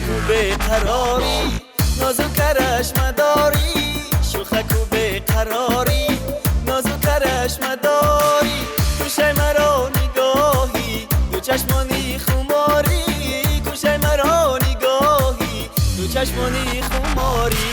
Шӯхаку беқарорӣ, нозу карашма дорӣ, шӯхаку беқарорӣ, нозу карашма дорӣ. Кушай маро нигоҳӣ, ду чашмони хуморӣ, кушай маро нигоҳӣ, ду чашмони хуморӣ.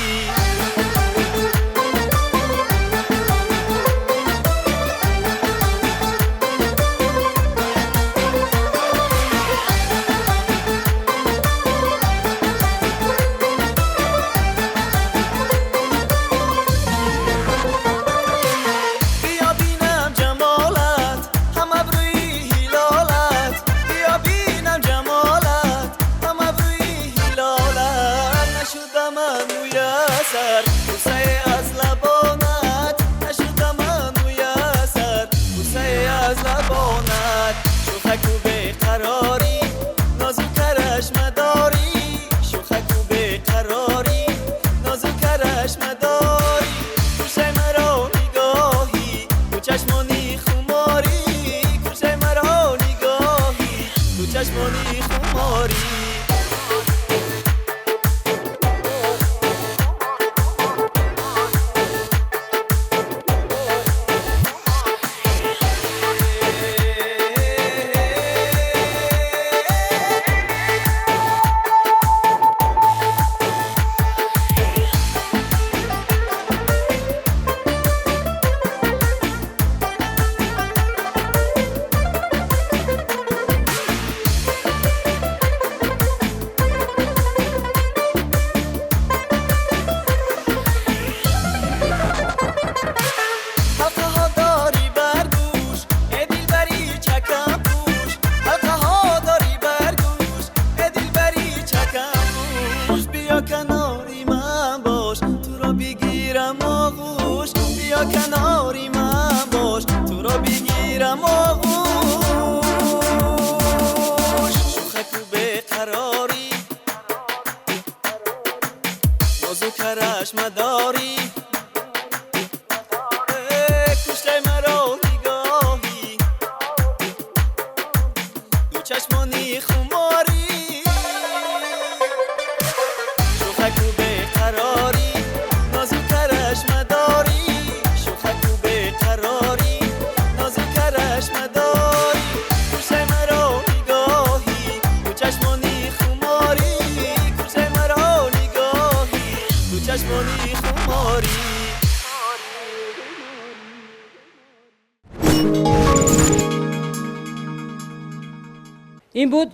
Ин буд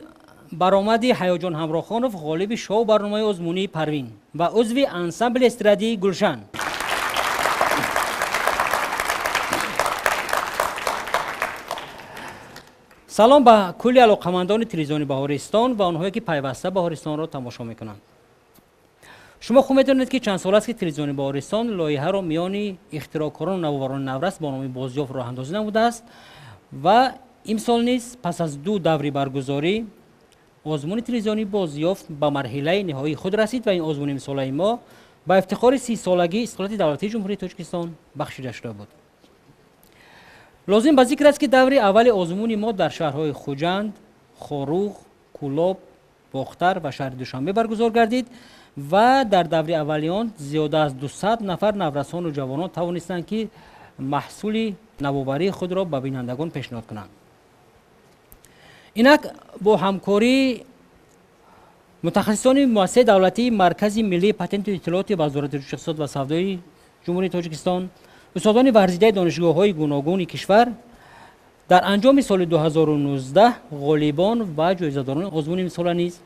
баромади Ҳаёҷон Ҳамроҳхонов, ғолиби шоу барномаи озмунии Парвин ва узви ансамбли эстрадии Гулшан. Салом ба кулли алоқамандони телевизиони Баҳористон ва онҳое ки пайваста Баҳористонро тамошо мекунанд. Шумо хуб медонед, ки чанд сол аст, ки телевизиони Баҳористон лоиҳаро миёни ихтироъкорону навоварони наврас бо номи Бозёфт роҳандозӣ намудааст ва имсол низ пас аз ду даври баргузорӣ озмуни телевизионии Бозёфт ба марҳилаи ниҳоии худ расид ва ин озмуни имсолаи мо ба ифтихори 30-солагии истиқлолияти давлатии Ҷумҳурии Тоҷикистон бахшида шуда буд. Лозим ба зикр аст, ки даври аввали озмуни мо дар шаҳрҳои Хуҷанд, Хоруғ, Кӯлоб, Бохтар ва шаҳри Душанбе баргузор гардид ва дар даври аввали он зиёда аз 200 нафар наврасону ҷавонон тавонистанд, ки маҳсули навоварии худро ба бинандагон пешниҳод кунанд. Инак бо ҳамкории мутахассисони муассисаи давлатии Маркази миллии патенту иттилооти Вазорати рушди иқтисод ва савдои Ҷумҳурии Тоҷикистон, устодони варзидаи донишгоҳҳои гуногуни кишвар дар анҷоми соли 2019 ғолибон ва ҷоизадорони озмуни имсола низ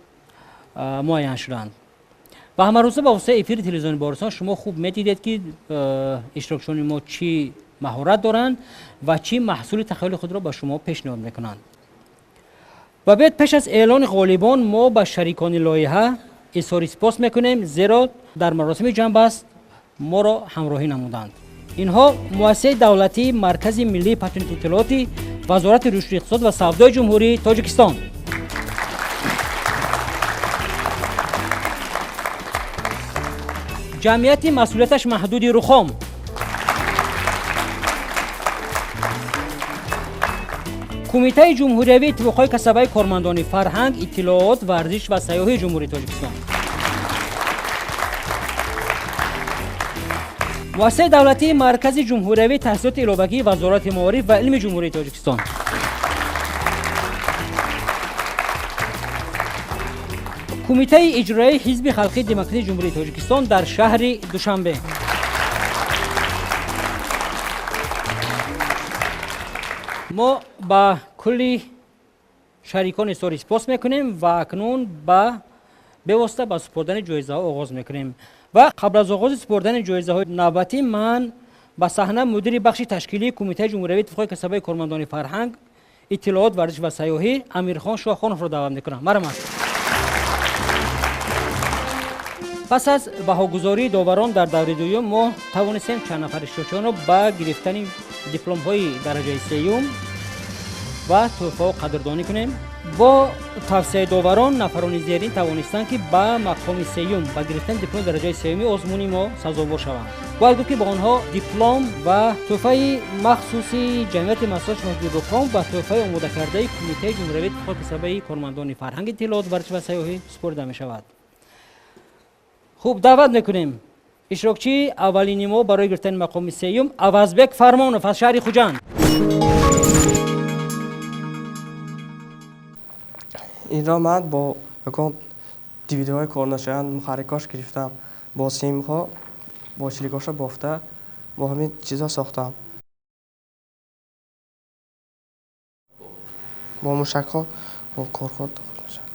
муайян шуданд. Ва ҳамарӯза ба воситаи эфири телевизиони Баҳористон шумо хуб медидед, ки иштирокчиёни мо чӣ маҳорат доранд ва чӣ маҳсули тахайюли худро ба шумо пешниҳод мекунанд. Ва биёед пеш аз эълони ғолибон мо ба шарикони лоиҳа изҳори сипос мекунем, зеро дар маросими ҷанбаст моро ҳамроҳӣ намуданд. Инҳо муассисаи давлатии Маркази миллии патенту иттилооти Вазорати рушди иқтисод ва савдои Ҷумҳурии Тоҷикистон, ҷамъияти масъулияташ маҳдуди Рухом, Кумитаи ҷумҳуриявии иттифоқҳои касабаи кормандони фарҳанг, иттилоот, варзиш ва сайёҳии Ҷумҳурии Тоҷикистон. Муассисаи давлатии Маркази ҷумҳуриявии таҳсилоти иловагии Вазорати маориф ва илми Ҷумҳурии Тоҷикистон. Кумитаи иҷроияи Ҳизби халқии демократии Ҷумҳурии Тоҷикистон дар шаҳри Душанбе. Мо ба кулли шарикони сори сипос мекунем ва акнун ба бевосита ба супурдани ҷоизаҳо оғоз мекунем. Ва қабл аз оғози супурдани ҷоизаҳои навбатӣ ман ба саҳна мудири бахши ташкилии Кумитаи ҷумҳуриявии иттифоқи касабаи кормандони фарҳанг, иттилоот, варзиш ва сайёҳӣ Амирхон Шоҳхоновро даъват мекунам. Марҳамат. Пас аз баҳогузории доварон дар даври дуюм мо тавонистем чанд нафар иштирокчиёнро ба гирифтани дипломҳои дараҷаи сеюм ва тӯҳфаҳо қадрдонӣ кунем. Бо тавсияи доварон нафарони зерин тавонистанд, ки ба мақоми сеюм, ба гирифтани дипломи дараҷаи сеюми озмуни мо сазовор шаванд. Бояд гуфт, ки ба онҳо диплом ва тӯҳфаи махсуси ҷамъияти муассисаи Шоҳгирбуком ва тӯҳфаи омодакардаи Кумитаи ҷумҳуриявии иттифоқи касабаи кормандони фарҳанг, иттилоот, варзиш ва сайёҳӣ супорида мешавад. Хуб, даъват мекунем иштирокчии аввалини мо барои гирифтани мақоми сеюм Авазбек Фармонов аз шаҳри Хуҷанд. Инро ман бо ягон дивидҳои корношоянд муҳаррикош гирифтам, бо симҳо, бо чиликоша бофта, бо ҳамин чизҳо сохтам. Бо мушакҳо, бо корҳо дохил мешавад.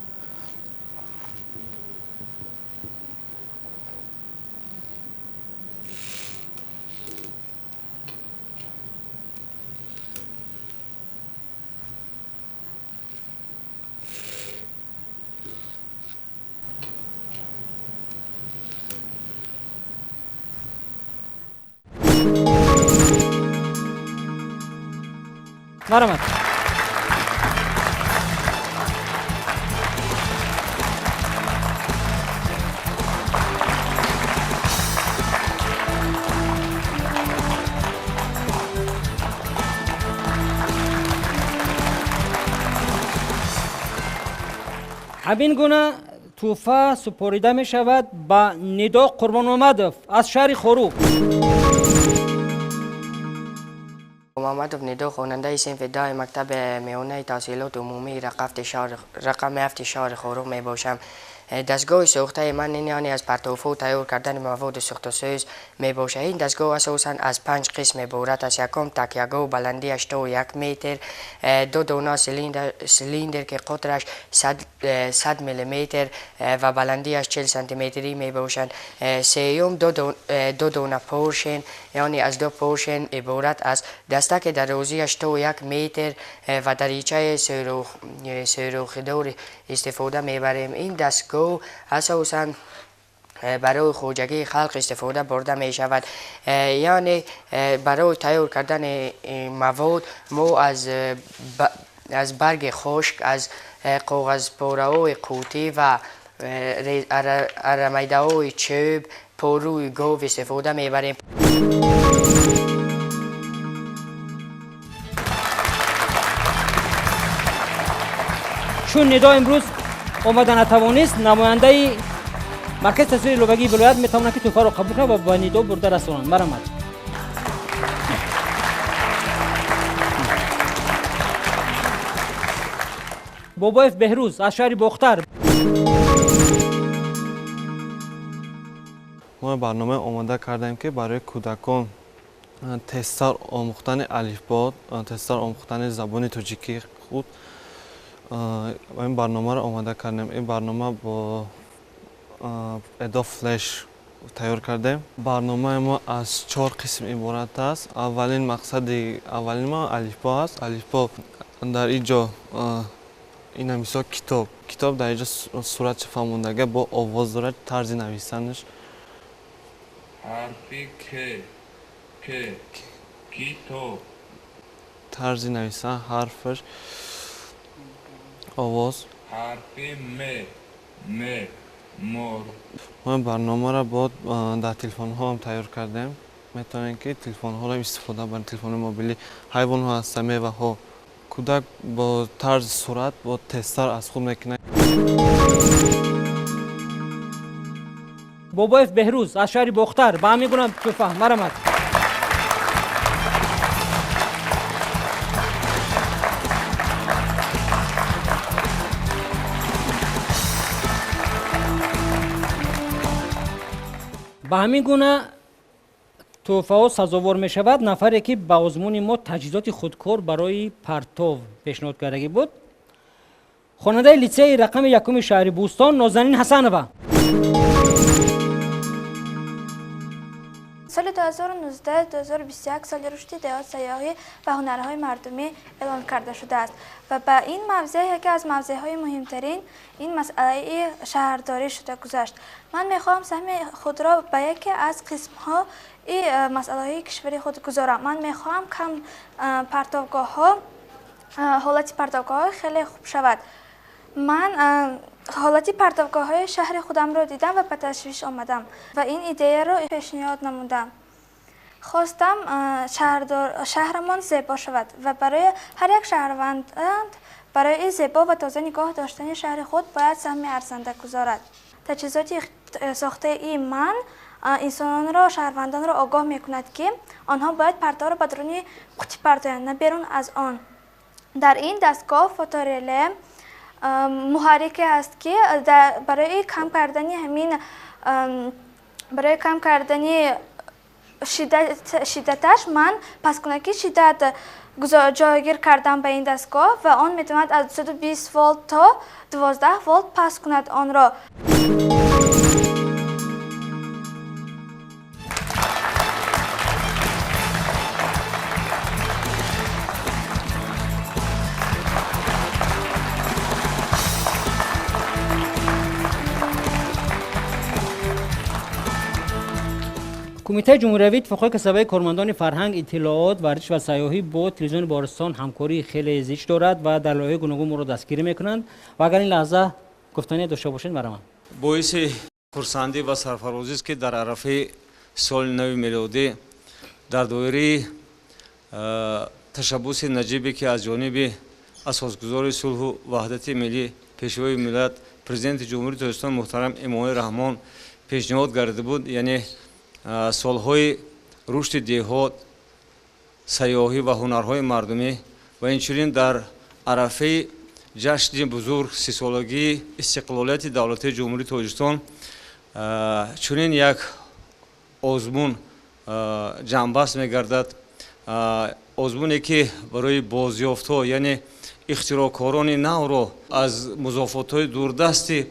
Марҳамат. Ҳамин гуна тӯҳфа супорида мешавад ба Нидо Қурбонмуҳаммадов аз шаҳри Хоруғ. Муҳаммадов Нидо, хонандаи синфи 10 мактаби миёнаи таҳсилоти умумии рақами 7 шаҳри Хоруғ мебошам. Дастгоҳи сохтаи ман ин яъне аз партовҳо тайёр кардани маводи сӯхтусӯз мебошад. Ин дастгоҳ асосан аз 5 қисм иборат аст. Якум такягоҳ, баландиаш то 1 метр, 2 дона силиндр, ки қутраш 100 миллиметр ва баландиаш 40 сантиметрӣ мебошанд. Сеюм 2 дона поршен, яъне аз 2 поршен иборат аст. Дастаки дарозиаш то 1 метр ва даричаи сӯрохидор истифода мебарем. Ин дастгоҳ асосан барои хоҷагии халқ истифода бурда мешавад. Яъне барои тайёр кардани мавод мо аз барги хушк, аз коғазпораҳои қутӣ ва арамайдаҳои чӯб, порӯи гов истифода мебарем. Чун Нидо имрӯз омада натавонист, намояндаи маркази таҳсилоти иловагии вилоят метавонад, ки тӯҳфаро қабул кунад ва ба Нидо бурда расонад. Марҳамат. Бобоев Беҳрӯз аз шаҳри Бохтар. Мо барнома омода кардем, ки барои кӯдакон тезтар омӯхтани алифбо, тезтар омӯхтани забони тоҷикӣ худ ин барномаро омода кардем. Ин барнома бо Adobe Flash тайёр кардем. Барномаи мо аз 4 қисм иборат аст. Аввалин мақсади аввалин мо алифбо аст. Алифбо дар ин ҷо ина мисол китоб. Китоб дар ин ҷо суратча фаҳмондага бо овоз дорад, тарзи нависанаш. Ҳарфи К, К, китоб. Тарзи нависан ҳарфаш, овоз. Ҳарфи М, М, мор. Мо барномаро бо дар телефонҳо ҳам тайёр кардем. Метавонем, ки телефонҳоро истифода барем, телефони мобилӣ. Ҳайвонҳо ҳастанд, меваҳо, Кӯдак бо тарзи сурат бо тезтар аз худ мекунад. Бобоев Беҳрӯз аз шаҳри Бохтар ба ҳамин гуна тӯҳфа марамад. Ба ҳамин гуна тӯҳфаҳо сазовор мешавад нафаре, ки ба озмуни мо таҷҳизоти худкор барои партов пешниҳод кардагӣ буд. Хонандаи литсеи рақами якуми шаҳри Бӯстон Нозанин Ҳасанова. Соли 2019-2021 соли рушди деҳот, сайёҳӣ ва ҳунарҳои мардумӣ эълон карда шудааст ва ба ин мавзеъ яке аз мавзеъҳои муҳимтарин ин масъалаи шаҳрдорӣ шуда гузашт. Ман мехоҳам саҳми худро ба яке аз қисмҳои масъалаҳои кишвари худ гузорам. Ман мехоҳам кам партовгоҳҳо, ҳолати партовгоҳҳо хеле хуб шавад. Ман ҳолати партовгоҳҳои шаҳри худамро дидам ва ба ташвиш омадам ва ин идеяро пешниҳод намудам. Хостам шаҳрамон зебо шавад ва барои ҳар як шаҳрванд барои зебо ва тоза нигоҳ доштани шаҳри худ бояд саҳми арзанда гузорад. Таҷҳизоти сохтаи ман инсононро, шаҳрвандонро огоҳ мекунад, ки онҳо бояд партовро ба даруни қутӣ партоянд, на берун аз он. Дар ин дастгоҳ фотореле муҳаррике аст, ки барои кам кардани ҳамин барои кам кардани шиддаташ ман пасткунаки шиддат ҷойгир кардам ба ин дастгоҳ ва он метавонад аз 220 волт то 12 волт паст кунад онро. Кумитаи ҷумҳуриявии иттифоқҳои касабаи кормандони фарҳанг, иттилоот, варзиш ва сайёҳӣ бо телевизиони Баҳористон ҳамкории хеле зич дорад ва дар лоиҳаҳои гуногун моро дастгирӣ мекунанд ва агар ин лаҳза гуфтание дошта бошед, марамад. Боиси хурсандӣ ва сарфарозист, ки дар арафаи соли нави мелодӣ дар доираи ташаббуси наҷибе, ки аз ҷониби асосгузори сулҳу ваҳдати миллӣ, пешвои миллат, президенти Ҷумҳурии Тоҷикистон муҳтарам Эмомалӣ Раҳмон пешниҳод гардида буд, яъне солҳои рушди деҳот, сайёҳӣ ва ҳунарҳои мардумӣ ва инчунин дар арафаи ҷашни бузург сисолагии истиқлолияти давлатии Ҷумҳурии Тоҷикистон чунин як озмун ҷамъбаст мегардад. Озмуне, ки барои бозёфтҳо, яъне ихтироъкорони навро аз музофотҳои дурдасти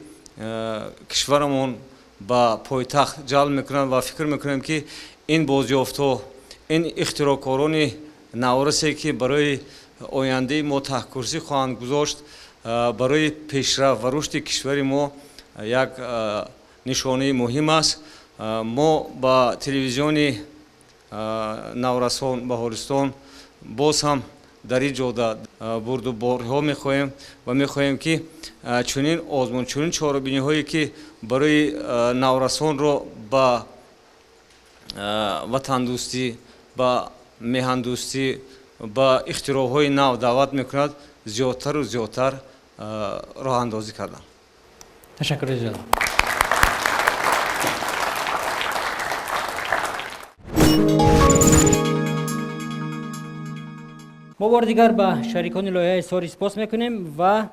кишварамон ба пойтахт ҷалб мекунанд ва фикр мекунем, ки ин бозёфтҳо, ин ихтироъкорони наврасе, ки барои ояндаи мо таҳкурсӣ хоҳанд гузошт, барои пешрафт ва рушди кишвари мо як нишонаи муҳим аст. Мо ба телевизиони Наврасон Баҳористон боз ҳам дар ин ҷода бурдубориҳо мехоҳем ва мехоҳем, ки чунин озмун, чунин чорабиниҳое, ки барои наврасонро ба ватандӯстӣ, ба меҳандӯстӣ, ба ихтироъҳои нав даъват мекунад, зиёдтару зиёдтар роҳандозӣ карданд. Ташаккури зиёд. Мо бори дигар ба шарикони лоиҳаи сори сипос мекунем ва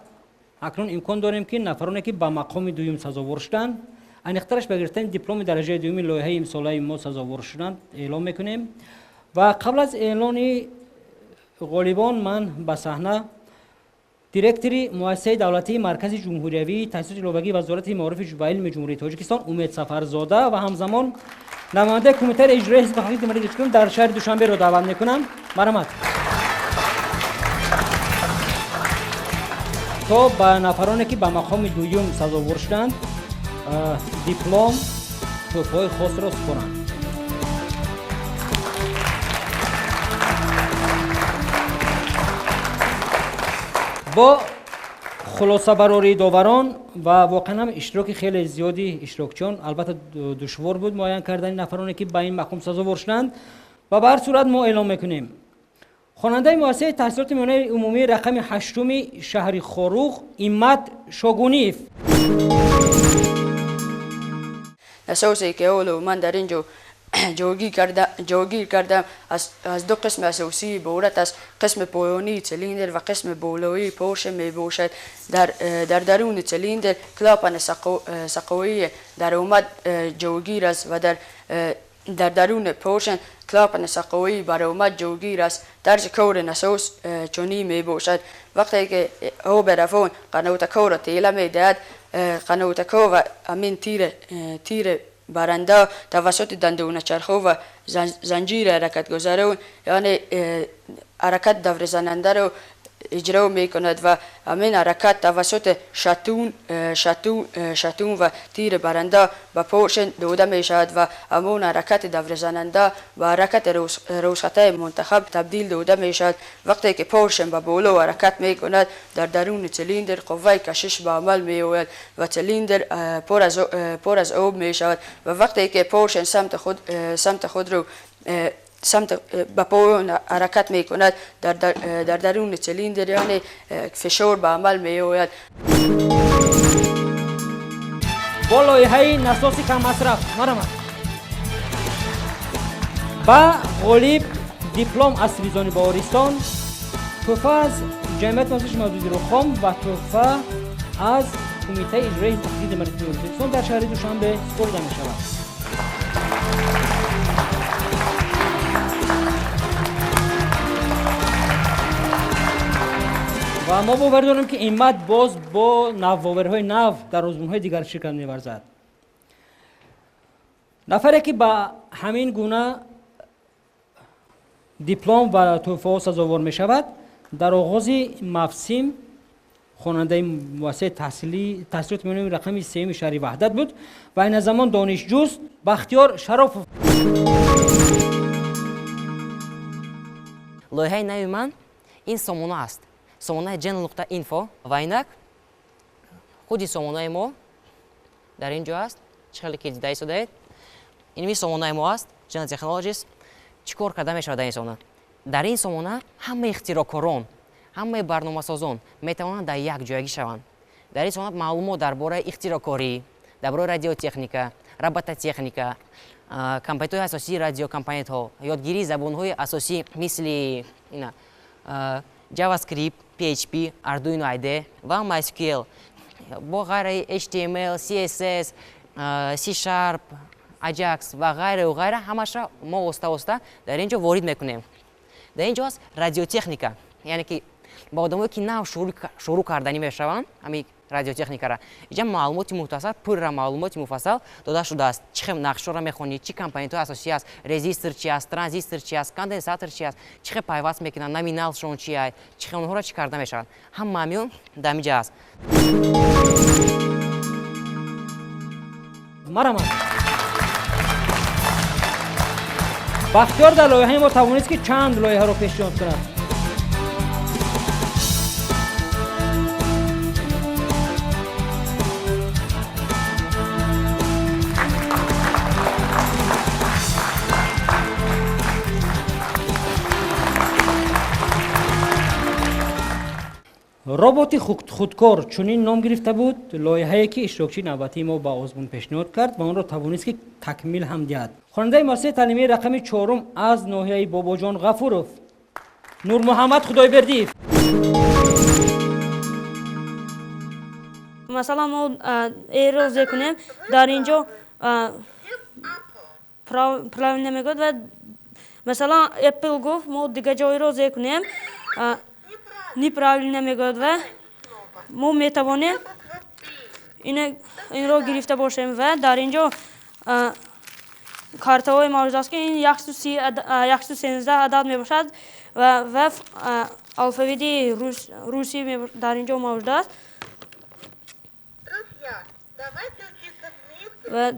акнун имкон дорем, ки нафароне, ки ба мақоми дуюм сазовор шуданд, аниқтараш ба гирифтани дипломи дараҷаи дуюми лоиҳаи имсолаи мо сазовор шуданд, эълон мекунем. Ва қабл аз эълони ғолибон ман ба саҳна директори муассисаи давлатии Маркази ҷумҳуриявии таҳсилоти иловагии Вазорати маорифи ва илми Ҷумҳурии Тоҷикистон Умед Сафарзода ва ҳамзамон намояндаи Кумитаи иҷроии Ҳизби Халқии Демократии Тоҷикистон дар шаҳри Душанберо даъват мекунам. Марҳамат, то ба нафароне, ки ба мақоми дуюм сазовор шуданд, диплом, тӯҳфаҳои хосро супоранд. Бо хулосабарории доварон ва воқеан ҳам иштироки хеле зиёди иштирокчиён, албатта, душвор буд муайян кардани нафароне, ки ба ин мақом сазовор шуданд, ва ба ҳар сурат мо эълон мекунем: Хонандаи муассисаи таҳсилоти миёнаи умумии рақами ҳаштуми шаҳри Хоруғ Иммат Шогуниев. Насосе ки ҳоло ман дар ин ҷо ҷойгир кардам аз ду қисми асосӣ иборат аст: қисми поёнии цилиндр ва қисми болоии поршен мебошад. Дар даруни цилиндр клапани сақоии даромад ҷойгир аст ва дар даруни поршен клапани сақоии баромад ҷойгир аст. Тарзи кори насос чунин мебошад: вақте ки оби равон қанотакҳоро тела медиҳад, қанотакҳо ва ҳамин тири баранда тавассути дандоначархҳо ва занҷири ҳаракатгузарон, яъне ҳаракат даврзанандаро иҷро мекунад ва ҳамин ҳаракат тавассути шатун ва тири баранда ба поршен дода мешавад ва ҳамон ҳаракати даврзананда ба ҳаракати рӯзхатаи мунтахаб табдил дода мешавад. Вақте ки поршен ба боло ҳаракат мекунад, дар даруни цилиндр қувваи кашиш ба амал меояд ва цилиндр пур аз об мешавад ва вақте ки поршен самти худро самт ба поён ҳаракат мекунад, дар даруни цилиндр яъне фишор ба амал меояд. Бо лоиҳаи насоси каммасраф марамад ба ғолиб диплом аз телевизиони Баҳористон, тӯҳфа аз ҷамъияти муассисаи мавҷуди Рухом ва тӯҳфа аз Кумитаи иҷроии Ҳизби Демократии Ӯзбекистон дар шаҳри Душанбе супорида мешавад. Ва мо боварӣ дорем, ки Иммат боз бо навовариҳои нав дар озмунҳои дигар ширкат меварзад. Нафаре ки ба ҳамин гуна диплом ва тӯҳфаҳо сазовор мешавад, дар оғози мавсим хонандаи муассисаи таҳсилоти миёнаи рақами сеюми шаҳри Ваҳдат буд ва айна замон донишҷӯст Бахтиёр Шаропов. Лоиҳаи нави ман ин сомона аст. Сомонаи general.info ва инак худи сомонаи мо дар ин ҷо аст. Чӣ хеле ки дида истодаед, инми сомонаи мо аст, General Technologies. Чӣ кор карда мешавад дар ин сомона? Дар ин сомона ҳамаи ихтирокорон, ҳамаи барномасозон метавонанд дар як ҷойгӣ шаванд. Дар ин сомона маълумот дар бораи ихтирокорӣ, дар бораи радиотехника, робототехника, компонентҳои асосии радиокомпонентҳо, ёдгирии забонҳои асосӣ мисли JavaScript, PHP, Arduino IDE ва MySQL, бо ғайраи HTML, CSS, C Sharp, Ajax ва ғайраю ғайра ҳамаша мо оста-оста дар ин ҷо ворид мекунем. Дар ин ҷо аст радиотехника, яъне ки ба одамое ки нав шурӯъ карданӣ мешаванд ҳамин радиотехникара, инҷа маълумоти мухтасар, пурра маълумоти муфассал дода шудааст. Чӣ хел нақшҳоро мехонӣ, чӣ компонентҳои асосӣ аст, резистор чи аст, транзистор чи аст, конденсатор чи аст, чӣ хел пайваст мекунанд, номиналшон чи аст, чӣ хел онҳоро чӣ карда мешаванд. Ҳама ҳамин дар инҷа аст. Марамад. Бахтиёр дар лоиҳаи мо тавонист, ки чанд лоиҳаро пешниҳод кунад. Роботи худкор чунин ном гирифта буд лоиҳае, ки иштирокчии навбатии мо ба озмун пешниҳод кард ва онро тавонист, ки такмил ҳам диҳад. Хонандаи муассисаи таълимии рақами чорум аз ноҳияи Бобоҷон Ғафуров Нурмуҳаммад Худойбердиев. Масалан, мо эро зе кунем, дар ин ҷо правильно мегӯяд ва масалан Apple гуфт, мо дигар ҷойро зе кунем, неправильно мегӯяд ва мо метавонем инро гирифта бошем ва дар ин ҷо картаҳое мавҷуд аст, ки ин 113 адад мебошад ва алфавити русӣ дар ин ҷо мавҷуд аст. Ва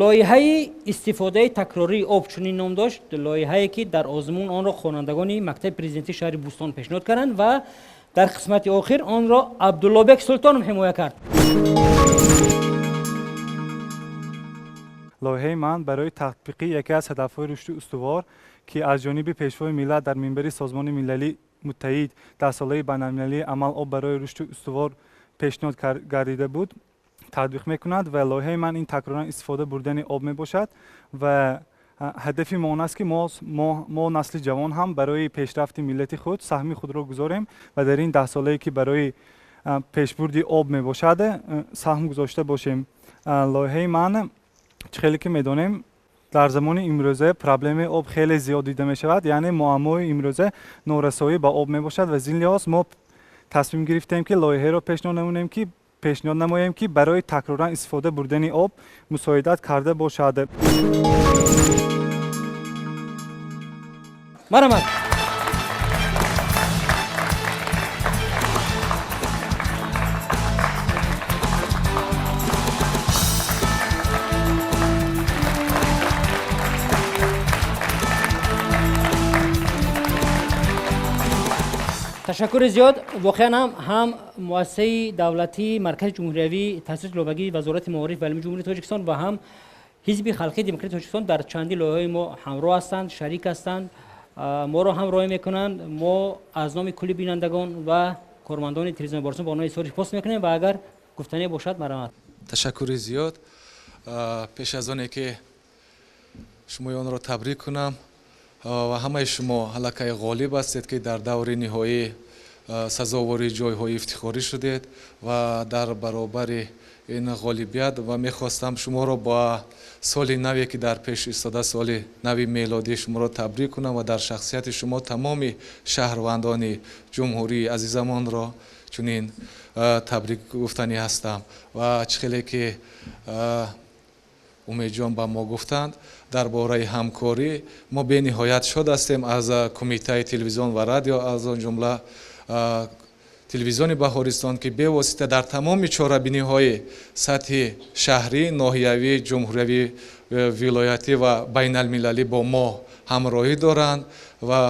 Лоиҳаи истифодаи такрории об чунин ном дошт, лоиҳае ки дар озмун онро хонандагони мактаби президентии шаҳри Бӯстон пешниҳод карданд ва дар қисмати охир онро Абдуллобек Султонов ҳимоя кард. Лоиҳаи ман барои татбиқи яке аз ҳадафҳои рушди устувор, ки аз ҷониби Пешвои миллат дар минбари Созмони Милали Муттаҳид дар солаи байналмилалии амал об барои рушди устувор пешниҳод гардида буд, татбиқ мекунад ва лоиҳаи ман ин такроран истифода бурдани об мебошад ва ҳадафи мо он аст, ки мо насли ҷавон ҳам барои пешрафти миллати худ саҳми худро гузорем ва дар ин даҳсолае, ки барои пешбурди об мебошад, саҳм гузошта бошем. Лоиҳаи ман, чӣ хеле ки медонем, дар замони имрӯза проблемаи об хеле зиёд дида мешавад, яъне муаммои имрӯза норасоӣ ба об мебошад ва зин лиҳоз мо тасмим гирифтем, ки лоиҳаеро пешниҳод намоем, ки барои такроран истифода бурдани об мусоидат карда бошад. Марҳамат. Ташаккури зиёд. Воқеан ҳам муассисаи давлатии Маркази ҷумҳуриявии таҳсилоти иловагии Вазорати маориф ва илми Ҷумҳурии Тоҷикистон ва ҳам Ҳизби халқии демократии Тоҷикистон дар чанди лоиҳаҳои мо ҳамроҳ ҳастанд, шарик ҳастанд, моро ҳамроҳӣ мекунанд. Мо аз номи кулли бинандагон ва кормандони телевизиони Баҳористон ба онҳо изҳори сипос мекунем ва агар гуфтане бошад, марҳамат. Ташаккури зиёд. Пеш аз оне ки шумоёнро табрик кунам ва ҳамаи шумо аллакай ғолиб ҳастед, ки дар даври ниҳоӣ сазовори ҷойҳои ифтихорӣ шудед ва дар баробари ин ғолибият ва мехостам шуморо ба соли наве, ки дар пеш истода, соли нави мелодӣ, шуморо табрик кунам ва дар шахсияти шумо тамоми шаҳрвандони ҷумҳурии азизамонро чунин табрик гуфтанӣ ҳастам. Ва чӣ хеле ки Умедҷон ба мо гуфтанд дар бораи ҳамкорӣ, мо бениҳоят шод ҳастем аз Кумитаи телевизион ва радио, аз он ҷумла телевизиони Баҳористон, ки бевосита дар тамоми чорабиниҳои сатҳи шаҳрӣ, ноҳиявӣ, ҷумҳуриявӣ, вилоятӣ ва байналмилалӣ бо мо ҳамроҳӣ доранд ва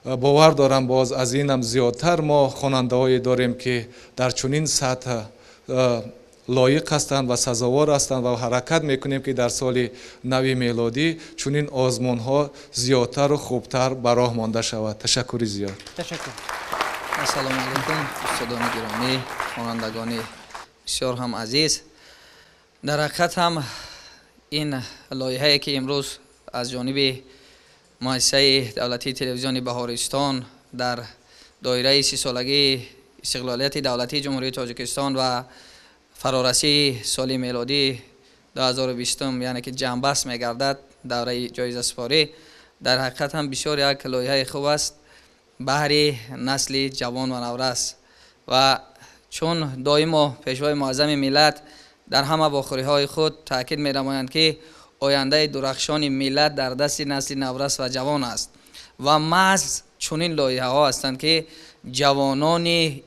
бовар дорам боз аз инам зиёдтар мо хонандаҳое дорем, ки дар чунин сатҳ лоиқ ҳастанд ва сазовор ҳастанд ва ҳаракат мекунем, ки дар соли нави мелодӣ чунин озмунҳо зиёдтару хубтар ба роҳ монда шавад. Ташаккури зиёд. Ташаккур. Ассалому алайкум, устодони гиромӣ, хонандагони бисёр ҳам азиз. Дар ҳақиқат ҳам ин лоиҳае, ки имрӯз аз ҷониби муассисаи давлатии телевизиони Баҳористон дар доираи 30-солагии истиқлолияти давлатии Ҷумҳурии Тоҷикистон ва фарорасии соли мелодӣ 2020, яъне ки ҷамъбаст мегардад давраи ҷоизасупорӣ, дар ҳақиқат ҳам бисёр як лоиҳаи хуб аст баҳри насли ҷавон ва наврас. Ва чун доимо Пешвои муаззами миллат дар ҳама вохӯриҳои худ таъкид менамоянд, ки ояндаи дурахшони миллат дар дасти насли наврас ва ҷавон аст ва маҳз чунин лоиҳаҳо ҳастанд, ки ҷавонони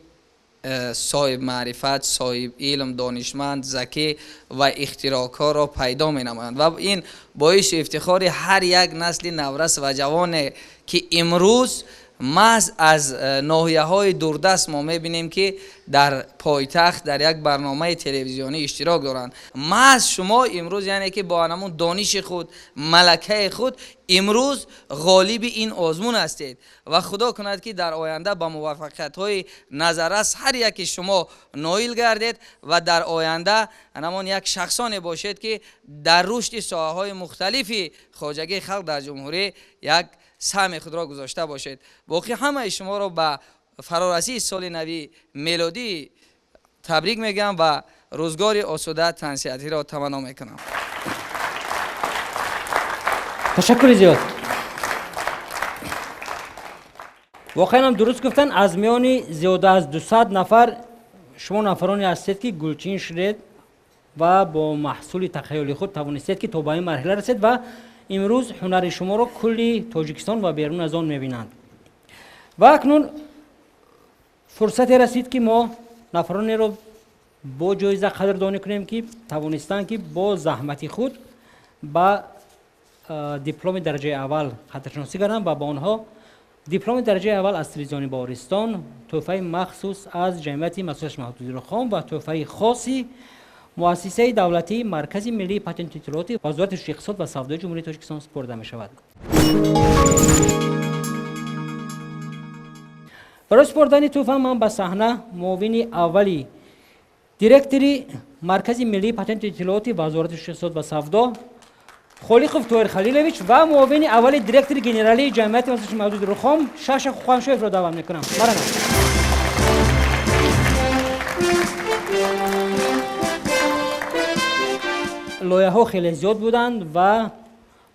соҳиб маърифат, соҳиб илм, донишманд, закӣ ва ихтироъкорро пайдо менамоянд. Ва ин боиси ифтихори ҳар як насли наврас ва ҷавоне, ки имрӯз маҳз аз ноҳияҳои дурдаст мо мебинем, ки дар пойтахт дар як барномаи телевизионӣ иштирок доранд. Маҳз шумо имрӯз, яъне ки бо ҳамон дониши худ, малакаи худ имрӯз ғолиби ин озмун ҳастед ва худо кунад, ки дар оянда ба муваффақиятҳои назаррас ҳар яки шумо ноил гардед ва дар оянда ҳамон як шахсоне бошед, ки дар рушди соҳаҳои мухталифи хоҷагии халқ дар ҷумҳурӣ як саҳми худро гузошта бошед. Боқӣ ҳамаи шуморо ба фарорасии соли нави мелодӣ табрик мегӯям ва рӯзгори осуда, тансиҳатиро таманно мекунам. Ташаккури зиёд. Воқеан ҳам дуруст гуфтанд, аз миёни зиёда аз 200 нафар шумо нафароне ҳастед, ки гулчин шудед ва бо маҳсули тахайюли худ тавонистед, ки то ба ин марҳила расед ва имрӯз ҳунари шуморо кулли Тоҷикистон ва берун аз он мебинанд. Ва акнун фурсате расид, ки мо нафаронеро бо ҷоиза қадрдонӣ кунем, ки тавонистанд, ки бо заҳмати худ ба дипломи дараҷаи аввал қадршиносӣ карданд ва ба онҳо дипломи дараҷаи аввал аз телевизиони Баҳористон, тӯҳфаи махсус аз ҷамъияти масъулияти маҳдуди Рухом ва тӯҳфаи хоси муассисаи давлатии Маркази миллии патенту иттилооти Вазорати рушди иқтисод ва савдои Ҷумҳурии Тоҷикистон супорида мешавад. Барои супоридани тӯҳфа ман ба саҳна муовини аввали директори Маркази миллии патенту иттилооти Вазорати рушди иқтисод ва савдо Холиқов Тоҳир Халилович ва муовини аввали директори генералии ҷамъияти масъулияти маҳдуди Рухом Шаша Хуханшоевро даъват мекунам. Марҳамат. Лоиҳаҳо хеле зиёд буданд ва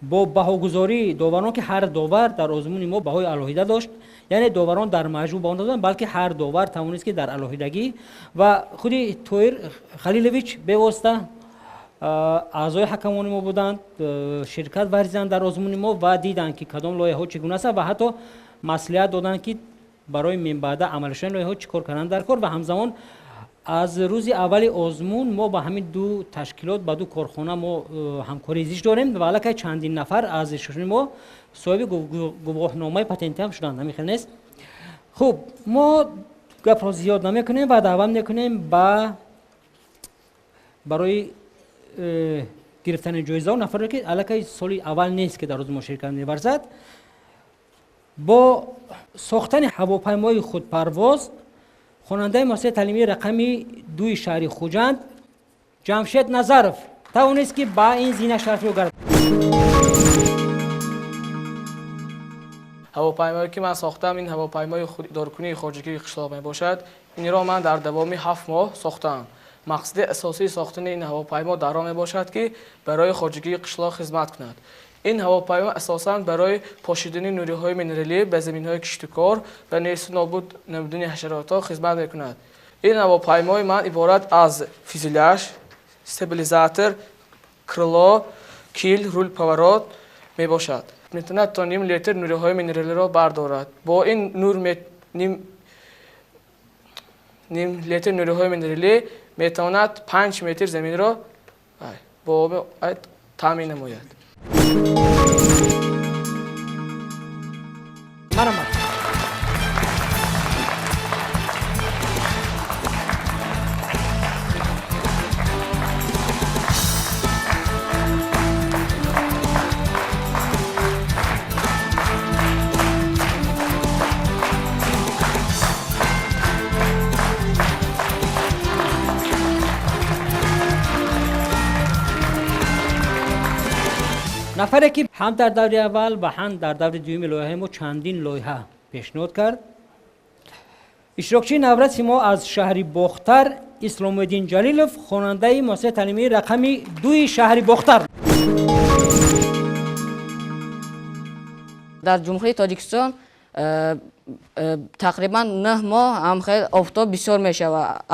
бо баҳогузории доварон, ки ҳар довар дар озмуни мо баҳои алоҳида дошт, яъне доварон дар маҷмӯъ ба он доданд, балки ҳар довар тавонист, ки дар алоҳидагӣ ва худи Тоҳир Халилович бевосита аъзои ҳакамони мо буданд, ширкат варзиданд дар озмуни мо ва диданд, ки кадом лоиҳаҳо чӣ гуна ҳастанд ва ҳатто маслиҳат доданд, ки барои минбаъда амалӣ шудани лоиҳаҳо чӣ кор карданд дар кор. Ва ҳамзамон аз рӯзи аввали озмун мо ба ҳамин ду ташкилот, ба ду корхона мо ҳамкории зич дорем ва аллакай чандин нафар аз иштирокчиёни мо соҳиби гувоҳномаи патентӣ ҳам шуданд. Ҳамин хел нест? Хуб, мо гапро зиёд намекунем ва даъват мекунем барои гирифтани ҷоизаҳо нафаре, ки аллакай соли аввал нест, ки дар озмун ширкат меварзад. Бо сохтани ҳавопаймои худпарвоз хонандаи муассисаи таълимии рақами 2 шаҳри Хуҷанд Ҷамшед Назаров тавонист, ки ба ин зина шарафёб гардад. Ҳавопаймое, ки ман сохтам, ин ҳавопаймои худидоркунии хоҷагии қишлоқ мебошад. Инро ман дар давоми 7 моҳ сохтаам. Мақсади асосии сохтани ин ҳавопаймо дар он мебошад, ки барои хоҷагии қишлоқ хизмат кунад. Ин ҳавопаймо асосан барои пошидани нуриҳои минералӣ ба заминҳои киштукор ва несту нобуд намудани ҳашаротҳо хизмат мекунад. Ин ҳавопаймои ман иборат аз фюзеляж, стабилизатор, крыло, кил, рул, поворот мебошад. Метавонад то ним литр нуриҳои минералиро бардорад. Бо ин нур ним литр нуриҳои минералӣ метавонад 5 метр заминро бо об таъмин намояд. Марҳамат. Нафаре, ки ҳам дар даври аввал ва ҳам дар даври дуюми лоиҳаи мо чандин лоиҳа пешниҳод кард, иштирокчии навраси мо аз шаҳри Бохтар Исломиддин Ҷалилов, хонандаи муассисаи таълимии рақами 2 шаҳри Бохтар. Дар Ҷумҳурии Тоҷикистон тақрибан 9 моҳ ҳамхел офтоб бисёр мешавад.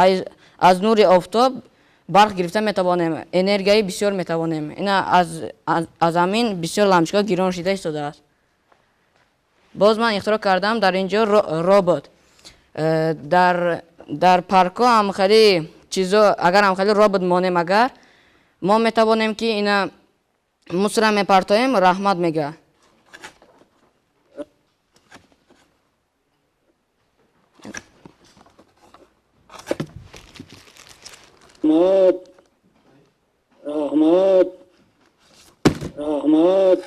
Аз нури офтоб барқ гирифта метавонем, энергияи бисёр метавонем. Ина аз ҳамин бисёр лампочка гирон шида истодааст. Боз ман ихтироъ кардам дар ин ҷо робот. Дар паркҳо ҳамхели чизо, агар ҳамхели робот монем, агар мо метавонем, ки ина мусра мепартоем, раҳмат мега. Раҳмат, раҳмат, раҳмат.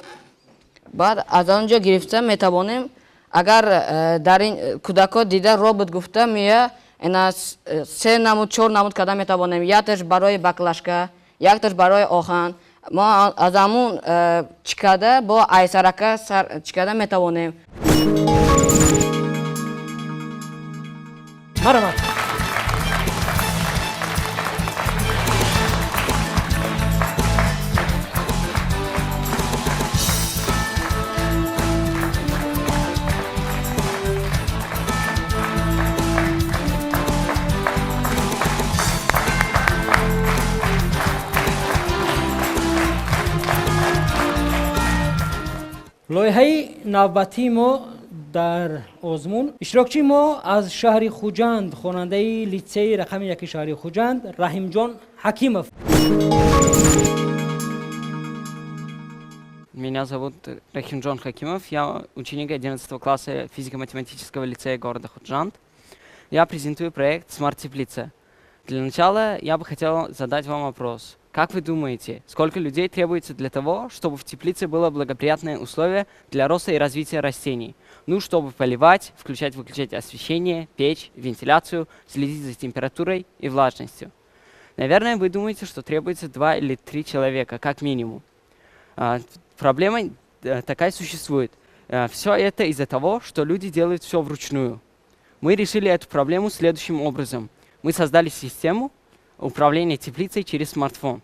Баъд аз он ҷо гирифта метавонем, агар дар ин кӯдакҳо дида робот гуфта мея, ина 3 намуд, 4 намуд карда метавонем. Якташ барои баклашка, якташ барои оҳан. Мо аз ҳамун чӣ карда бо айсарака чӣ карда метавонем. Марҳамат. Лоиҳаи навбатии мо дар озмун иштирокчии мо аз шаҳри Хуҷанд, хонандаи литсеи рақами 1 шаҳри Хуҷанд Раҳимҷон Ҳакимов. Меня зовут Рахимджон Хакимов. Я ученик 11 класса физико-математического лицея города Худжанд. Я презентую проект «Смарт-теплица». Для начала я бы хотел задать вам вопрос. Как вы думаете, сколько людей требуется для того, чтобы в теплице было благоприятное условие для роста и развития растений? Ну, чтобы поливать, включать-выключать освещение, печь, вентиляцию, следить за температурой и влажностью. Наверное, вы думаете, что требуется 2 или 3 человека, как минимум. Проблема такая существует. Все это из-за того, что люди делают все вручную. Мы решили эту проблему следующим образом. Мы создали систему управления теплицей через смартфон.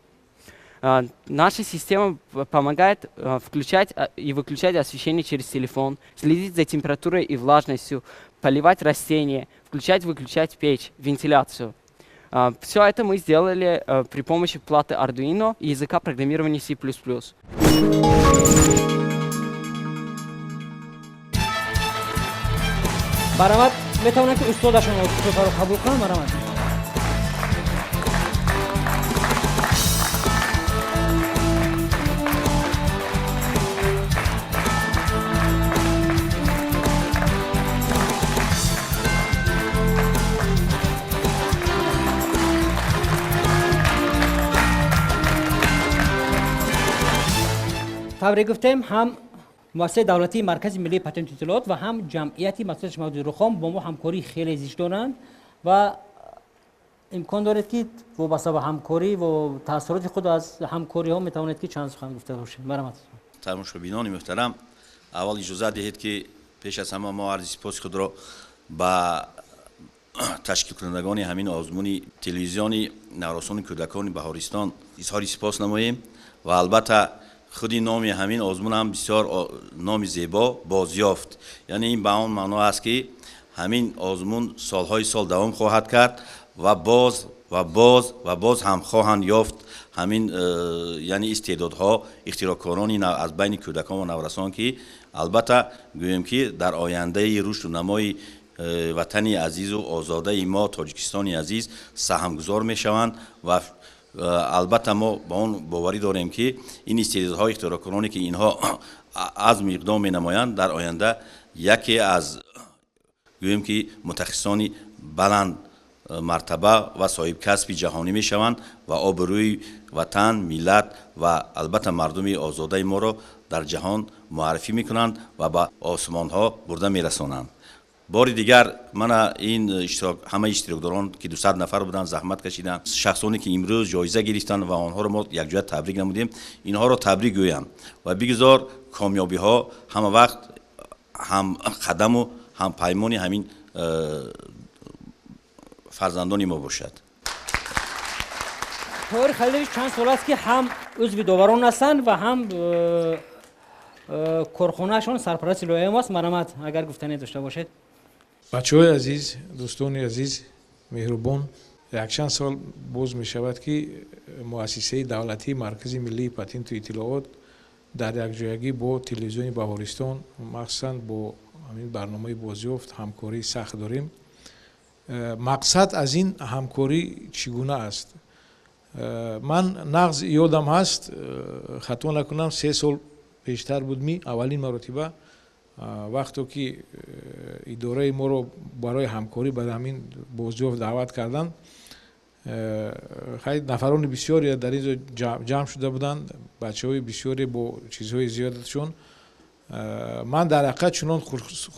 Наша система помогает включать и выключать освещение через телефон, следить за температурой и влажностью, поливать растения, включать-выключать печь, вентиляцию. Все это мы сделали при помощи платы Arduino и языка программирования C++. Барамад, метавонад ки устодашон туҳфаро қабул кунанд, барамад. Тавре гуфтем, ҳам муассисаи давлатии Маркази миллии патенту иттилоот ва ҳам ҷамъияти махсуси мавҷуди Рухом бо мо ҳамкории хеле зич доранд ва имкон доред, ки вобаста ба ҳамкорӣ ва таассуроти худ аз ҳамкориҳо метавонед, ки чанд сухан гуфта бошед. Марҳамат. Тамошобинони муҳтарам, аввал иҷозат диҳед, ки пеш аз ҳама мо арзи сипоси худро ба ташкилкунандагони ҳамин озмуни телевизиони наврасони кӯдакони Баҳористон изҳори сипос намоем ва албатта худи номи ҳамин озмун ҳам бисёр номи зебо бозёфт. Яъне ин ба он маъно аст, ки ҳамин озмун солҳои сол давом хоҳад кард ва боз ва боз ва боз ҳам хоҳанд ёфт ҳамин яъне истеъдодҳо, ихтироъкорони аз байни кӯдакон ва наврасон, ки албатта гӯем, ки дар ояндаи рушду намои ватани азизу озодаи мо, Тоҷикистони азиз, саҳмгузор мешаванд ва албатта мо ба он боварӣ дорем, ки ин истеъдодҳои ихтироъкороне, ки инҳо азм иқдом менамоянд, дар оянда яке аз гӯем, ки мутахассисони баланд мартаба ва соҳибкасби ҷаҳонӣ мешаванд ва обрӯи ватан, миллат ва албатта мардуми озодаи моро дар ҷаҳон муаррифӣ мекунанд ва ба осмонҳо бурда мерасонанд. Бори дигар мана ин ҳамаи иштирокдорон, ки 200 нафар буданд, заҳмат кашиданд, шахсоне, ки имрӯз ҷоиза гирифтанд ва онҳоро мо якҷоя табрик намудем, инҳоро табрик гӯям ва бигзор комёбиҳо ҳама вақт ҳам қадаму ҳам паймони ҳамин фарзандони мо бошад. Тоҳир Халилович чанд сол аст, ки ҳам узви доварон ҳастанд ва ҳам корхонаашон сарпарасти лоиҳаи мост. Марҳамат, агар гуфтане дошта бошед. Бачаҳои азиз, дӯстони азиз, меҳрубон, якчанд сол боз мешавад, ки муассисаи давлатии Маркази миллии патенту иттилоот дар якҷоягӣ бо телевизиони Баҳористон, махсусан бо ҳамин барномаи бозёфт, ҳамкории сахт дорем. Мақсад аз ин ҳамкорӣ чӣ гуна аст? Ман нағз ёдам ҳаст, хато накунам, 3 сол пештар буд, ми аввалин маротиба вақто ки идораи моро барои ҳамкорӣ ба ҳамин бозёфт даъват карданд, хай нафарони бисёре дар ин ҷо ҷамъ шуда буданд, бачаҳои бисёре бо чизҳои зиёдашон. Ман дар ҳақиқат чунон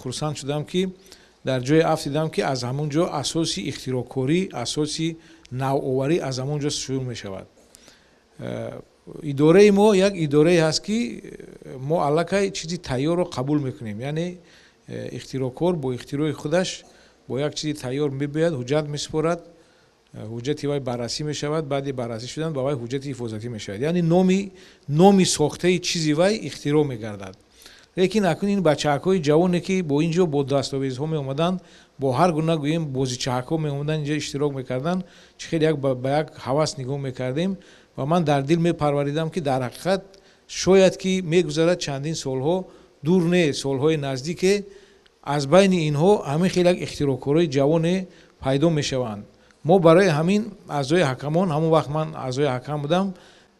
хурсанд шудам, ки дар ҷое афтидам, ки аз ҳамон ҷо асоси ихтироъкорӣ, асоси навоварӣ аз ҳамон ҷо шурӯъ мешавад. Идораи мо як идорае ҳаст, ки мо аллакай чизи тайёрро қабул мекунем, яъне ихтироъкор бо ихтирои худаш бо як чизи тайёр мебиёяд, ҳуҷҷат месупорад, ҳуҷҷати вай баррасӣ мешавад, баъди баррасӣ шудан ба вай ҳуҷҷати ҳифозатӣ мешавад, яъне номи сохтаи чизи вай ихтироъ мегардад. Лекин акнун ин бачаҳакҳои ҷавоне, ки бо ин ҷо бо дастовезҳо меомаданд, бо ҳар гуна гӯем бозичаҳакҳо меомаданд, инҷо иштирок мекарданд, чӣ хеле як ба як ҳавас нигоҳ мекардем ва ман дар дил мепарваридам, ки дар ҳақиқат шояд ки мегузарад чандин солҳо, дур не, солҳои наздике аз байни инҳо ҳамин хел як ихтироъкорои ҷавоне пайдо мешаванд. Мо барои ҳамин аъзои ҳакамон, ҳамон вақт ман аъзои ҳакам будам,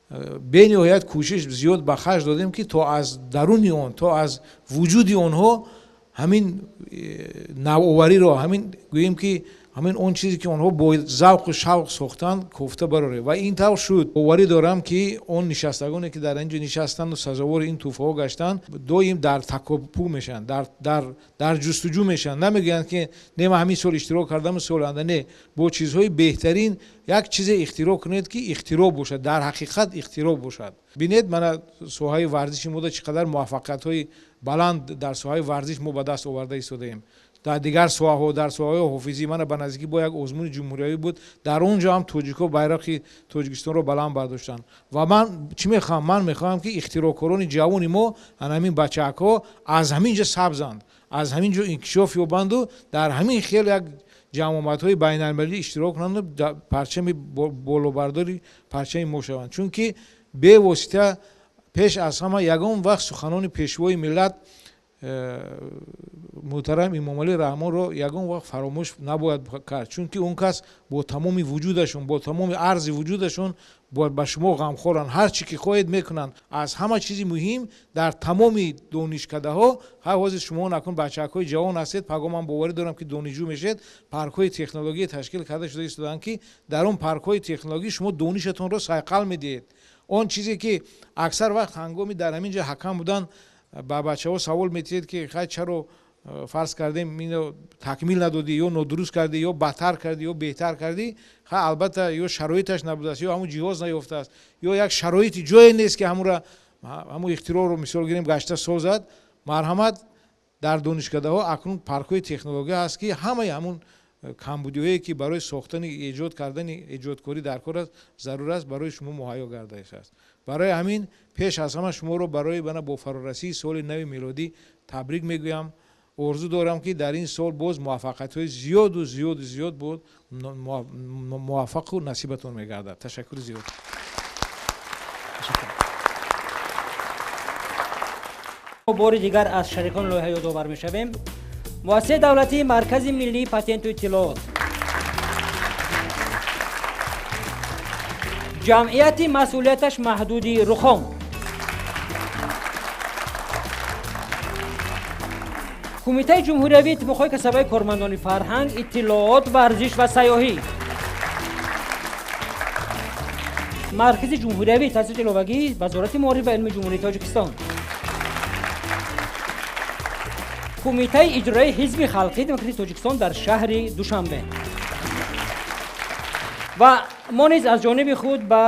Бениҳоят кӯшиш зиёд ба харҷ додем, ки то аз даруни он, то аз вуҷуди онҳо ҳамин навовариро, ҳамин гӯем ки ҳамин он чизе ки онҳо бо завқу шавқ сохтанд, кофта барорем. Ва ин тавр шуд. Боварӣ дорам, ки он нишастагоне ки дар ин ҷо нишастанду сазовори ин тӯҳфаҳо гаштанд, доим дар такопӯ мешаванд, дар ҷустуҷӯ мешаванд. Намегӯянд ки не, ман ҳамин сол иштирок кардаму соли оянда не. Бо чизҳои беҳтарин як чизе ихтироъ кунед, ки ихтироъ бошад, дар ҳақиқат ихтироъ бошад. Бинед, мана соҳаи варзиши мода чӣ қадар муваффақиятҳои баланд дар соҳаи варзиш мо ба даст оварда истодаем. Дар дигар соҳаҳо, дар соҳаҳои ҳофизӣ, мана ба наздикӣ бо як озмуни ҷумҳуриявӣ буд, дар он ҷо ҳам тоҷикҳо байрақи Тоҷикистонро баланд бардоштанд. Ва ман чӣ мехоҳам? Ман мехоҳам, ки ихтироъкорони ҷавони мо, ана ҳамин бачаакҳо аз ҳамин ҷо сабзанд, аз ҳамин ҷо инкишоф ёбанду дар ҳамин хел як ҷамъомадҳои байналмилалӣ иштирок кунанду парчами болобардори парчами мо шаванд. Чунки бевосита пеш аз ҳама ягон вақт суханони пешвои миллат муҳтарам Имомалӣ Раҳмонро ягон вақт фаромӯш набояд кард, чунки он кас бо тамоми вуҷудашон, бо тамоми арзи вуҷудашон ба шумо ғамхоранд, ҳар чӣ ки хоҳед мекунанд. Аз ҳама чизи муҳим дар тамоми донишкадаҳо, ҳар ҳозир шумо накун бачаакҳои ҷавон ҳастед, паго ман боварӣ дорам, ки донишҷӯ мешавед, паркҳои технология ташкил карда шуда истодаанд, ки дар он паркҳои технологӣ шумо донишатонро сайқал медиҳед. Он чизе ки аксар вақт ҳангоми дар ҳамин ҷо ҳакам будан ба бачаҳо савол метиҳед, ки хай чаро фарз кардем ино такмил надодӣ, ё нодуруст кардӣ, ё бадтар кардӣ, ё беҳтар кардӣ, ха албатта ё шароиташ набудааст, ё ҳамун ҷиҳоз наёфтааст, ё як шароити ҷое нест, ки ҳамун ихтироъро мисол гирем гашта созад. Марҳамат, дар донишкадаҳо акнун паркҳои технология ҳаст, ки ҳамаи ҳамун камбудиҳое ки барои сохтани эҷод кардани эҷодкорӣ дар кор аст, зарур аст, барои шумо муҳайё гардааст. Барои ҳамин пеш аз ҳама шуморо барои бана бо фарорасии соли нави мелодӣ табрик мегӯям. Орзу дорам, ки дар ин сол боз муваффақиятҳои зиёду зиёду зиёд буд, муваффақу насибатон мегардад. Ташаккури зиёд. Бори дигар аз шарикон лоиҳа ёдовар мешавем. Муассисаи давлатии Маркази миллии патенту иттилоот, ҷамъияти масъулияташ маҳдуди Рухом, Кумитаи ҷумҳуриявии иттифоқҳои касабаи кормандони фарҳанг, иттилоот, варзиш ва сайёҳӣ, Маркази ҷумҳуриявии таҳсилоти иловагӣ Вазорати маориф ва илми Ҷумҳурии Тоҷикистон, Кумитаи иҷроии Ҳизби халқии демократии Тоҷикистон дар шаҳри Душанбе. Ва мо низ аз ҷониби худ ба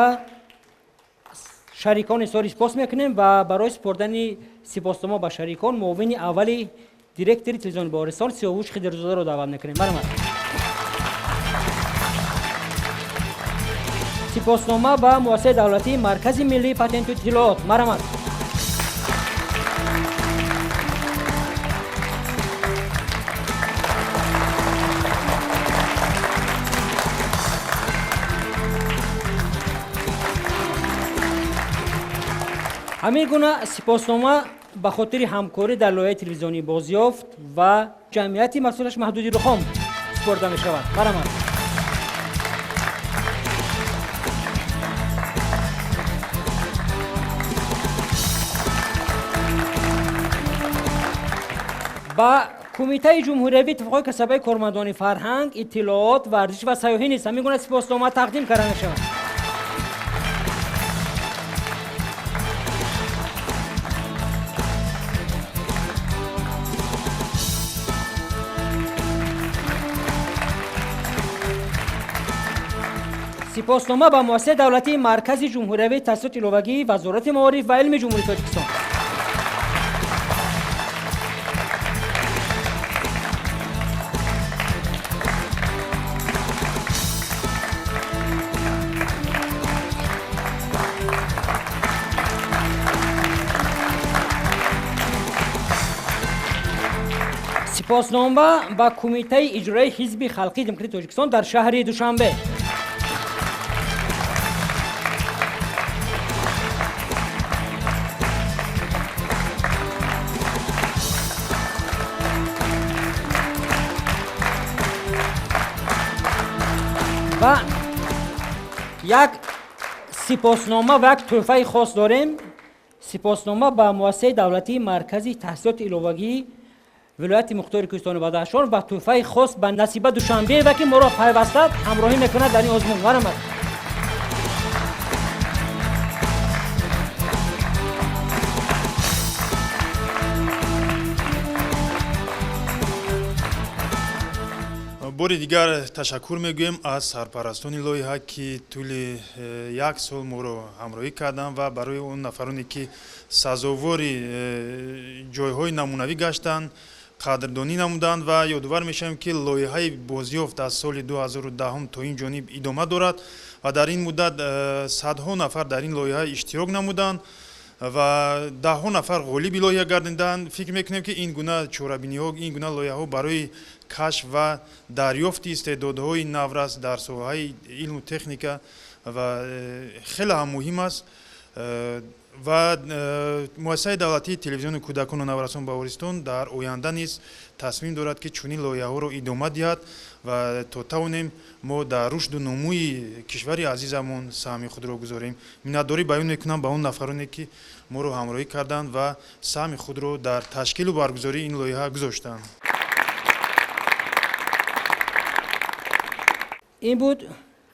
шарикон изҳори сипос мекунем ва барои супордани сипоснома ба шарикон муовини аввали директори телевизиони Баҳористон Сиёвуш Хидирзодаро даъват мекунем. Марҳамат. Сипоснома ба муассисаи давлатии Маркази миллии патенту иттилоот. Марҳамат. Ҳамин гуна сипоснома ба хотири ҳамкорӣ дар лоиҳаи телевизионии Бозёфт ва ҷамъияти масъулияташ маҳдуди Рухом супорда мешавад. Марҳамат. Ба Кумитаи ҷумҳуриявии иттифоқҳои касабаи кормандони фарҳанг, иттилоот, варзиш ва сайёҳӣ низ ҳамин гуна сипоснома тақдим карда мешавад. Сипоснома ба муассисаи давлатии Маркази ҷумҳуриявии таҳсилоти иловагӣ Вазорати маориф ва илми Ҷумҳурии Тоҷикистон. Сипоснома ба Кумитаи иҷроии Ҳизби халқии демократии Тоҷикистон дар шаҳри Душанбе. Ва як Сипоснома ва як тӯҳфаи хос дорем. Сипоснома ба муассисаи давлатии маркази таҳсилоти иловагии вилояти мухтори кӯҳистони Бадахшон ва тӯҳфаи хос ба Насиба Душанбеева, ки моро пайваста ҳамроҳӣ мекунад дар ин озмун. Марҳамат. Бори дигар ташаккур мегӯем аз сарпарастони лоиҳа, ки тӯли як сол моро ҳамроҳӣ карданд ва барои он нафароне, ки сазовори ҷойҳои намунавӣ гаштанд, қадрдонӣ намуданд. Ва ёдовар мешавем, ки лоиҳаи бозёфт аз соли 2010 то ин ҷониб идома дорад ва дар ин муддат садҳо нафар дар ин лоиҳа иштирок намуданд ва даҳҳо нафар ғолиби лоиҳа гардиданд. Фикр мекунем, ки ин гуна чорабиниҳо, ин гуна лоиҳаҳо барои кашф ва дарёфти истеъдодҳои наврас дар соҳаи илму техника ва хеле ҳам муҳим аст. Ва муассисаи давлатии телевизиони кӯдакону наврасон Баҳористон дар оянда низ тасмим дорад, ки чунин лоиҳаҳоро идома диҳад ва то тавонем мо дар рушду нумӯи кишвари азизамон саҳми худро гузорем. Миннатдорӣ баён мекунам ба он нафароне, ки моро ҳамроҳӣ карданд ва саҳми худро дар ташкилу баргузории ин лоиҳа гузоштанд. Ин буд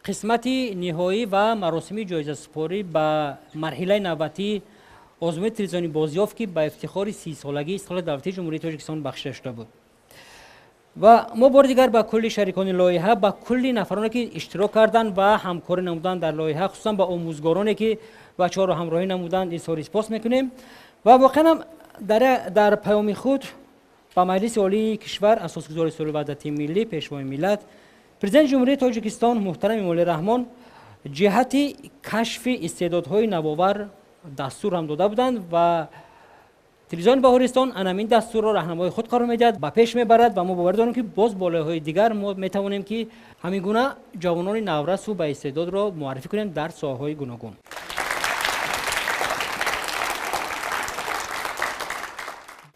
қисмати ниҳоӣ ва маросими ҷоизасупорӣ ба марҳилаи навбатии озмуни телевизиони бозёфт, ки ба ифтихори 30-солагии истиқлоли давлатии Ҷумҳурии Тоҷикистон бахшида шуда буд. Ва мо бори дигар ба кулли шарикони лоиҳа, ба кулли нафароне, ки иштирок карданд ва ҳамкорӣ намуданд дар лоиҳа, хусусан ба омӯзгороне, ки бачаҳоро ҳамроҳӣ намуданд, изҳори сипос мекунем. Ва воқеан ҳам дар паёми худ ба Маҷлиси Олии кишвар асосгузори сулҳу ваҳдати миллӣ, пешвои миллат, президенти Ҷумҳурии Тоҷикистон муҳтарам Эмомалӣ Раҳмон ҷиҳати кашфи истеъдодҳои навовар дастур ҳам дода буданд ва телевизиони Баҳористон анамин дастурро раҳнамои худ қарор медиҳад, ба пеш мебарад ва мо боварӣ дорем, ки боз бо лоиҳаҳои дигар мо метавонем, ки ҳамин гуна ҷавонони наврасу ба истеъдодро муаррифӣ кунем дар соҳаҳои гуногун.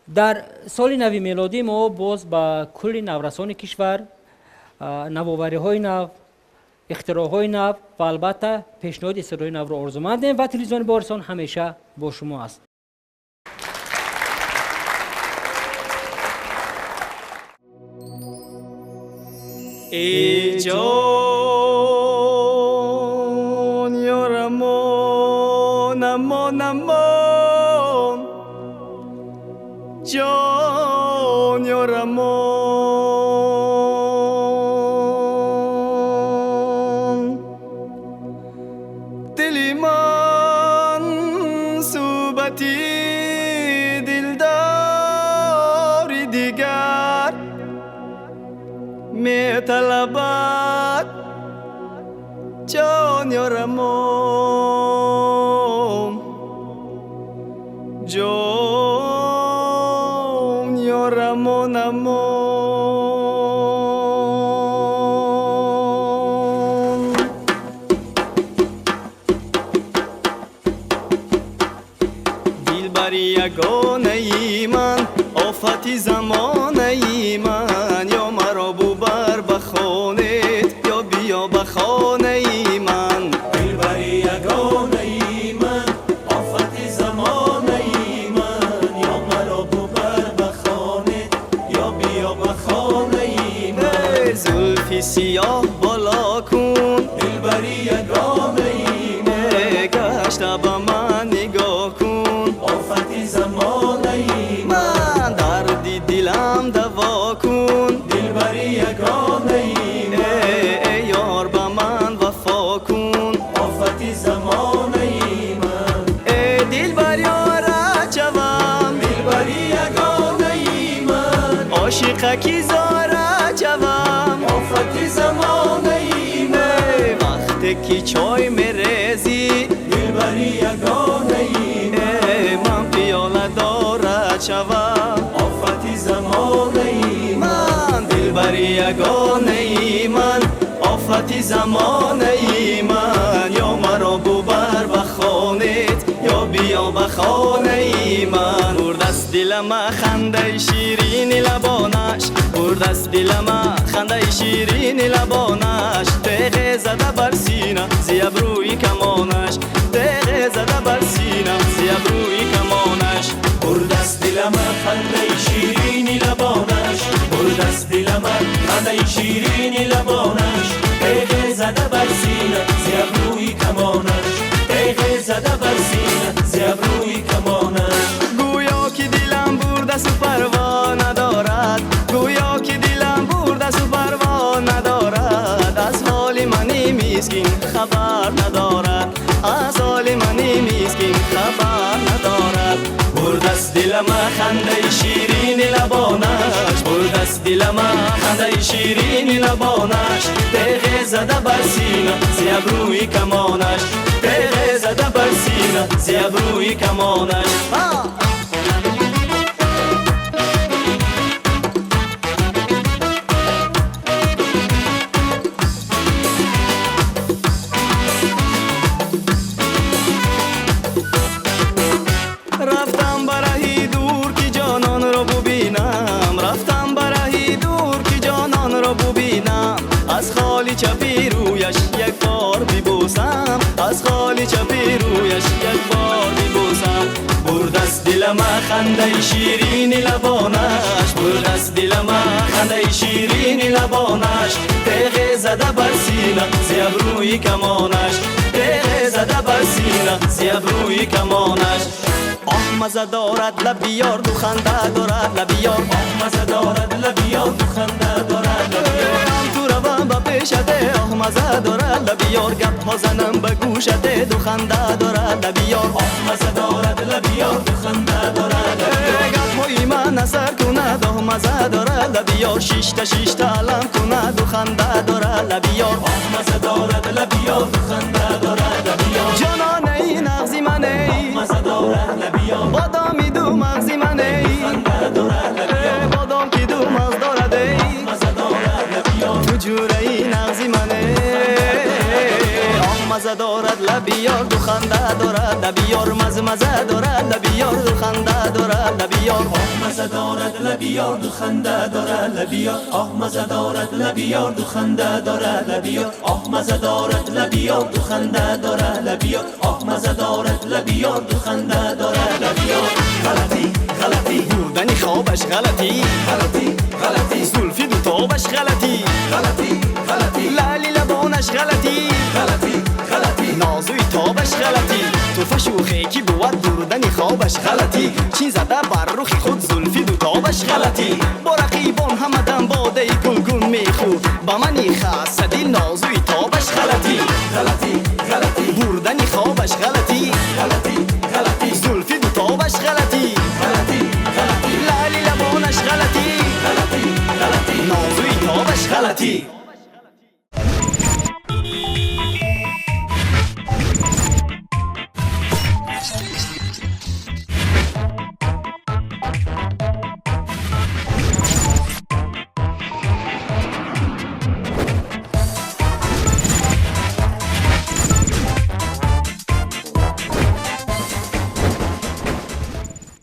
Дар соли нави мелодӣ мо боз ба кулли наврасони кишвар навовариҳои нав, ихтироъҳои нав ва албатта пешниҳоди истеъдодҳои навро орзумандем ва телевизиони Баҳористон ҳамеша бо шумо аст. Эй ҷон, ёрамон, амон, амон, ҷон, ёрамон, дили ман суҳбати дилдори дигар металабад, ҷон, ёрамон, ҷон, ёрамон, амон. Дилбари ягонаи ман, офати замонаи ман, ё маро бубар ба хонет, ё биё ба хонаи ман. Дилбари ягонаи ман, офати замонаи ман, ё маро бубар ба хонет, ё биё ба хонаи ман. Зулфи сиёҳ боло кун, дилбари ягонаи ман, гашта ба ман нигоҳ кун, офати замонаи ман, дарди дилам даво кун, дилбари ягонаи ман, эй ёр ба ман вафо кун, офати замонаи ман. Эй дилбар, ёра чавам, дилбари ягонаи ман, ошиқаки зора чавам, офати замонаи ман. Вақте ки чой мерезӣ, дилбари ягонаи ман, ман пиёла дора чавам, офати замонаи ман. Дилбари ягонаи ман, офати замонаи ман, ё маро бубар ба хонет, ё биё ба хонаи ман. Бурдаст дилама хандаи ширини лабонаш, бурдаст дилама хандаи ширини лабонаш, теғе зада бар сина зи абрӯи камонаш, теғе зада бар сина зи абрӯи камонаш. Бурдаст дилама хандаи ширини лабонаш, бурдаст дилама хандаи ширини лабонаш, теғе зада бар сина зи абрӯи камонаш, теғе зада бар сина зи абрӯи камонаш. Гӯё ки дилам бурдасту парво надорад, гӯё ки дилам бурдасту парво надорад, аз ҳоли мани мискин хабар надорад, аз ҳоли мани мискин хабар надорад. Бурдаст дилама хандаи ширини лабонаш, бурдаст дилама хандаи ширини лабонаш, теғе зада бар сина зи абрӯи камонаш, теғе зада бар сина зи абрӯи камонаш. Рафтам ба раҳи дур ки ҷононро бубинам, рафтам ба раҳи дур ки ҷононро бубинам, аз холи чапи рӯяш як бор бибӯсам, аз холи чапи рӯяш як бор бибӯсам. Бурдаст дилама хандаи ширини лабонаш, бурдаст дилама хандаи ширини лабонаш, теғе зада бар сина зи абрӯи камонаш, теғе зада бар сина зи абрӯи камонаш. Оҳ маза дорад лаби ёр, ду ханда дорад лаби ёр, оҳ маза дорад лаби ёр, ду ханда дорад лаби ёр. Ам ту равам ба пешате, оҳ маза дорад лаби ёр, гапҳо занам ба гӯшате, ду ханда дорад лаби ёр, оҳ маза дорад лаби ёр, ду ханда дорад лаби ёр. Гапҳои ман асар кунад, оҳ маза дорад лаби ёр, шишта шишта алам кунад, ду ханда дорад лаби ёр, оҳ маза дорад лаби ёр, ду ханда дорад лаби ёр. Ҷононаи нағзи маней, оҳ маза дорад лаби ёр, бодоми ду мағзи маней, ханда дорад лаби ёр, бодом ки ду мағз дорад эй, оҳ маза дорад лаби ёр, ту ҷураи нағзи маней. Оҳ маза дорад лаби ёр, ду ханда дорад лаби ёр, маза маза дорад лаби ёр, ду ханда дорад лаби ёр. Оҳ маза дорад лаби ёр, ду ханда дорад лаби ёр, оҳ маза дорад лаби ёр, ду ханда дорад лаби ёр, оҳ маза дорад лаби ёр, ду ханда дорад лаби ёр, оҳ маза дорад лаби ёр, ду ханда дорад лаби ёр. Ғалатӣ ғалатӣ, бурдани хобаш ғалатӣ, ғалатӣ ғалатӣ, зулфи дутобаш ғалатӣ, ғалатӣ ғалатӣ, лаъли лабонаш ғалатӣ, ғалатӣ ғалатӣ, нозуи тобаш ғалатӣ, туфа шӯхе ки бувад бурдани хобаш ғалатӣ, чин зада бар рухи худ зулфи дутобаш ғалатӣ, бо рақибон ҳамадам бодаи гулгун мехӯрд, ба мани хасадил нозуи тобаш ғалатӣ, ғалатӣ ғалатӣ, бурдани хобаш ғалатӣ, ғалатӣ ғалатӣ, зулфи дутобаш ғалатӣ, ғалатӣ ғалатӣ, лаъли лабонаш ғалатӣ, ғалатӣ ғалатӣ, нозуи тобаш ғалатӣ.